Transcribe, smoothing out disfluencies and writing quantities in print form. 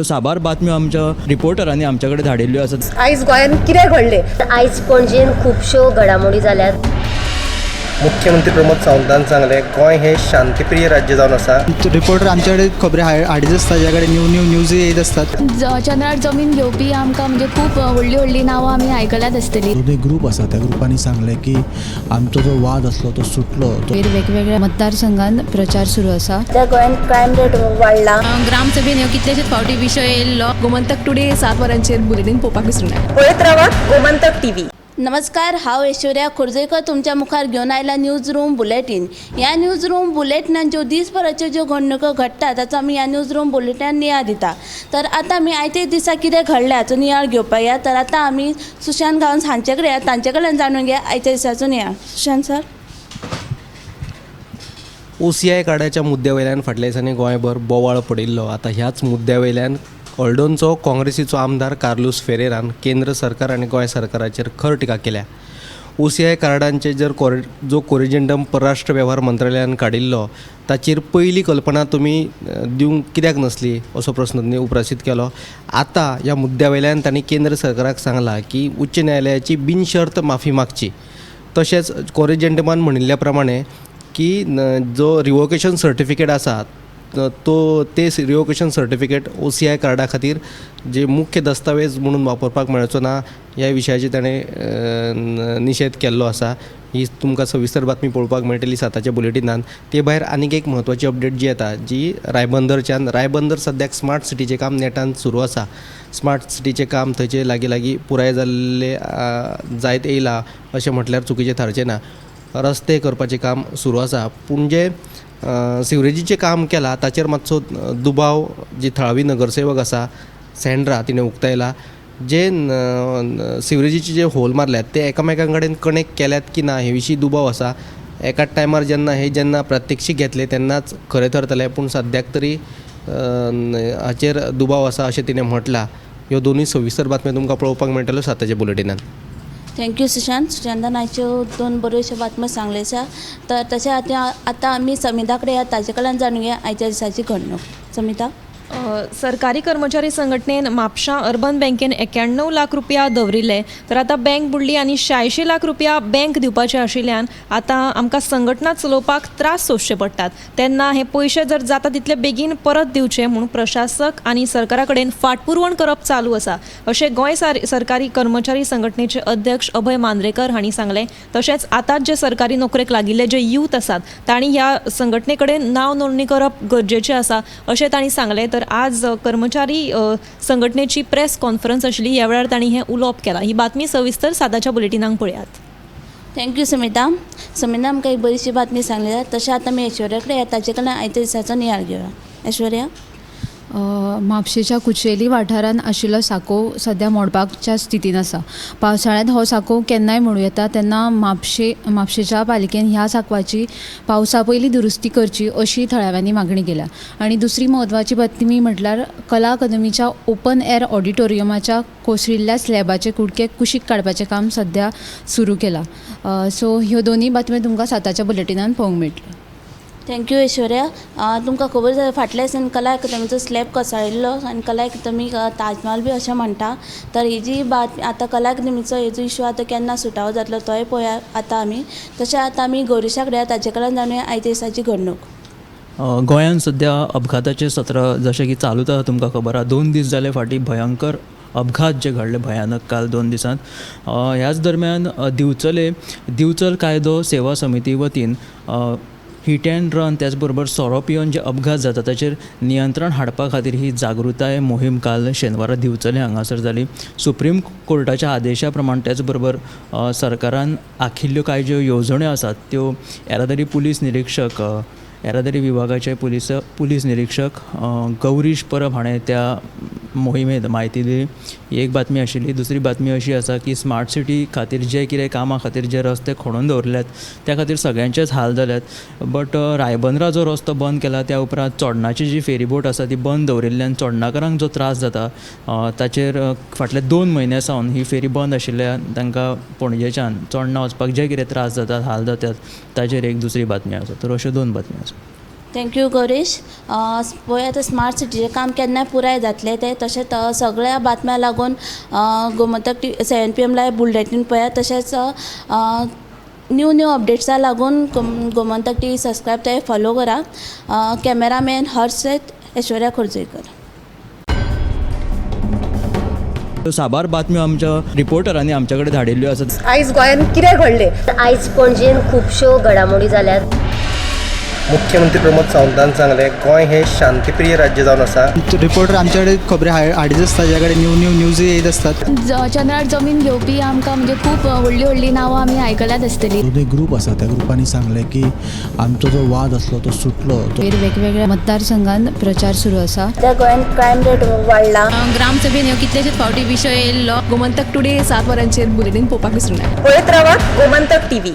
साबार बातम्यो आमच्या रिपोर्टरांनी आमच्या कडेन धाडिल्ल्यो आसात. आयज गोंयांत कितें घडलें? आयज पणजेन खुबश्यो घडामोडी जाल्यात. मुख्यमंत्री प्रमोद सावंतान सांगलें, गोंय हें शांतीप्रिय राज्य जावन आसा. रिपोर्टर आमच्याकडे खबरी हाडीत आसता, ज्या कडेन न्यू न्यू न्यूज येयत आसतात. चंद्रार जमीन घेवपी आमकां म्हणजे खूब व्हडलीं व्हडलीं नांवां आमी आयकल्यात आसतलीं. दोनूय ग्रूप आसा, त्या ग्रुपांनी सांगलें की आमचो जो वाद आसलो तो सुटलो. वेगवेगळ्या मतदारसंघात प्रचार सुरू आसा. सध्या गोंयांत क्रायम रेट वाडला. ग्रामसभेन ह्यो कितलेशेच फावटी विशय येयल्लो. गोमंतक टुडे 7 वरांचेर बुलेटीन पळोवपाक विसरूं नाका. पळयत रावात गोमंतक टीव्ही. नमस्कार, हांव ऐश्वर्या खोर्जेकर तुमच्या मुखार घेवन आयला न्यूज रूम बुलेटीन. ह्या न्यूज रूम बुलेटिनान ज्यो दीसभराच्यो ज्यो घडणुको घडटा ताचो आमी ह्या न्यूज रूम बुलेटिनान नियाळ दिता. तर आतां आमी आयते दिसा कितें घडलें हाचो नियाळ घेवपाक या. तर आतां आमी सुशांत गांवस हांचे कडेन या, तांचे कडल्यान जाणून घेया आयच्या दिसाचो नियाळ. सुशांत सर. OCI कार्डाच्या मुद्द्या वयल्यान फाटल्या दिसांनी गोंयभर बोवाळ पडिल्लो. आतां ह्याच मुद्द्या वयल्यान हळदोणचो काँग्रेसीचो आमदार कार्लूस फेरेरान केंद्र सरकार आनी गोंय सरकाराचेर खर टिका केल्या. OCI कार्डांचे जर जो कोरिजेंडम परराष्ट्र वेव्हार मंत्रालयान काडिल्लो ताचेर पयली कल्पना तुमी दिवंक कित्याक नासली असो प्रस्न तांणी उप्रासीत केलो. आतां ह्या मुद्द्या वयल्यान तांणी केंद्र सरकाराक सांगलां की उच्च न्यायालयाची बिनशर्त माफी मागची. तशेंच कोरिजेंडमान म्हणिल्ल्या प्रमाणे की जो रिवोकेशन सर्टिफिकेट आसा तो ते रिवोकेशन सर्टिफिकेट OCI कार्डा खातीर जे मुख्य दस्तावेज म्हणून वापरपाक मेळचो ना ह्या विशयाचेर ताणें निशेध केल्लो आसा. ही तुमकां सविस्तर बातमी पळोवपाक मेळटली 7 बुलेटिनान. ते भायर आनीक एक म्हत्वाची अपडेट जी येता जी रायबंदरच्यान. रायबंदर सद्याक स्मार्ट सिटीचें काम नेटान सुरू आसा. स्मार्ट सिटीचें काम थंयचे लागीं लागीं पुराय जाल्लें जायत येयलां अशें म्हटल्यार चुकीचें थारचें ना. रस्ते करपाचें काम सुरू आसा, पूण जे सिवरेजीचें काम केलां ताचेर मातसो दुबाव जी थळावी नगरसेवक आसा सँड्रा तिणें उक्तायला. जे सिवरेजीचे जे होल मारल्यात ते एकामेकां कडेन कनेक्ट केल्यात की ना हे विशीं दुबाव आसा. एकाच टायमार जेन्ना हे जेन्ना प्रात्यक्षीक घेतले तेन्नाच खरें थरतलें, पूण सद्याक तरी हाचेर दुबाव आसा अशें तिणें म्हटलां. ह्यो दोनूय सविस्तर बातम्यो तुमकां पळोवपाक मेळटल्यो 7 बुलेटिनान. Thank you Sushant. सुशांतान आयच्यो दोन बऱ्यो अश्यो बातम्यो सांगल्यो आसा. तर तशें आतां आमी समिता कडेन या, ताचे कडल्यान जाणून घेया आयच्या दिसाची घडणूक. समिता. सरकारी कर्मचारी संघटनेन म्हापशां अर्बन बँकेन 91 लाख रुपया दवरिल्ले, तर आतां बँक बुडली आनी 86 लाख रुपया बँक दिवपाचे आशिल्ल्यान आतां आमकां संघटना चलोवपाक त्रास सोंसचे पडटात. तेन्ना हे पयशे जर जाता तितले बेगीन परत दिवचे म्हूण प्रशासक आनी सरकारा कडेन फाटपुरवण करप चालू आसा अशें गोंय सरकारी कर्मचारी संघटनेचे अध्यक्ष अभय मांद्रेकर हांणी सांगलें. तशेंच आतांच जे सरकारी नोकरेक लागिल्ले जे यूथ आसात तांणी ह्या संघटने कडेन नांव नोंदणी करप गरजेचें आसा अशें तांणी सांगलें. तर आज कर्मचारी संघटनेची प्रेस कॉन्फरन्स आशिल्ली, ह्या वेळार तांणी हें उलोवप केलां. ही बातमी सविस्तर 7 बुलेटिनाक पळयात. Thank you Samita. Samita आमकां एक बरीशी बातमी सांगली. तशें आतां आमी ऐश्वर्या कडेन या, ताचे कडल्यान आयच्या दिसाचो नियाळ घेवया. ऐश्वर्या. म्हापशेच्या कुचेली वाठारांत आशिल्लो सांकव सद्या मोडपाच्या स्थितीन आसा. पावसाळ्यांत हो सांकव केन्नाय मोडूं येता, तेन्ना म्हापशेच्या पालिकेन ह्या सांकवाची पावसा पयलीं दुरुस्ती करची अशी थळाव्यांनी मागणी केल्या. आनी दुसरी म्हत्वाची बातमी म्हटल्यार कला अकादमीच्या ओपन एअर ऑडिटोरियमाच्या कोसळिल्ल्या स्लॅबाचे कुडके कुशीक काडपाचें काम सद्या सुरू केलां. सो ह्यो दोनूय बातम्यो तुमकां 7 बुलेटिनान पळोवंक मेळटल्यो. Thank you Aishwarya. तुमकां खबर जाल्यार फाटल्या दिसान कला अकादमीचो स्लॅब कोसळिल्लो आनी कला अकादमीक ताजमहाल बी अशें म्हणटा. तर ही जी बात आतां कला अकादमीचो हेजो इशू आतां केन्ना सुटावो जातलो तोय पळोवया आतां आमी. तशें आतां आमी गौरीशा कडेन ताचे कडेन जाणुया आयच्या दिसाची घडणूक. गोंयांत सद्या अपघाताचें सत्र जशें की चालूच आसा, तुमकां खबर आसा. 2 दीस जाले फाटीं भयंकर अपघात जे घडले भयानक काल 2 दिसांत. ह्याच दरम्यान दिवचल कायदो सेवा समिती वतीन हिट अँड रन त्याच बरोबर सोरो पिवन जे अपघात जाता ताचेर नियंत्रण हाडपा खातीर ही जागृताय मोहीम काल शेनवारा दिवचले हांगासर जाली. सुप्रीम कोर्टाच्या आदेशा प्रमाण त्याच बरोबर सरकारान आखिल्ल्यो कांय ज्यो येवजण्यो आसात त्यो येरादारी पुलीस निरिक्षक येरादारी विभागाचे पुलीस निरिक्षक गौरीश परब हाणें त्या मोहिमेंत म्हायती दिली. ही एक बातमी आशिल्ली. दुसरी बातमी अशी आसा की स्मार्ट सिटी खातीर जे कितें कामां खातीर जे रस्ते खणून दवरल्यात त्या खातीर सगळ्यांचेच हाल जाल्यात. बट रायबंदरा जो रस्तो बंद केला त्या उपरांत चोडणाची जी फेरीबोट आसा ती बंद दवरिल्ल्यान चोडणाकारांक जो त्रास जाता ताचेर फाटले 2 म्हयन्या सावन ही फेरी बंद आशिल्ल्यान तांकां पणजेच्यान चोडणा वचपाक जे कितें त्रास जातात, हाल जातात ताचेर एक दुसरी बातमी आसा. तर अश्यो 2 बातम्यो आसा. Thank you Gauresh. पळोवया आतां स्मार्ट सिटीचें काम केन्ना पुराय जातलें तें. तशेंच सगळ्या बातम्यां लागून Gomantak T 7 PM live bulletin पळयात. तशेंच न्यू न्यू अपडेट्सा लागून गोमंतक टी सबस्क्रायब ते फॉलो करा. कॅमेरामॅन हर्ष सयत ऐश्वर्या खोर्जुवेकर. साबार बातम्यो आमच्या रिपोर्टरांनी आमच्या कडेन धाडिल्ल्यो आसात. आयज गोंयांत कितें घडलें? आयज पणजेन खुबश्यो घडामोडी जाल्यात. मुख्यमंत्री प्रमोद सावंतान सांगलें, गोंय हें शांतीप्रिय राज्य जावन आसा. रिपोर्टर आमचे कडेन खबरी हाडीत आसता, ज्या कडेन न्यू न्यू न्यूज येयत आसतात. चंद्रार जमीन घेवपी आमकां म्हणजे खूब व्हडलीं व्हडलीं नांवां आमी आयकल्यात आसतलीं. दोनूय ग्रूप आसा त्या ग्रुपांनी सांगलें की आमचो जो वाद आसलो तो सुटलो. वेगवेगळ्या मतदारसंघात प्रचार सुरू आसा. सध्या गोंयांत क्रायम रेट वाडला. ग्रामसभेन ह्यो कितलेशेच फावटी विशय येयल्लो. गोमंतक टुडे 7 वरांचेर बुलेटीन पळोवपाक विसरूं नाका. पळयत रावात गोमंतक टीव्ही.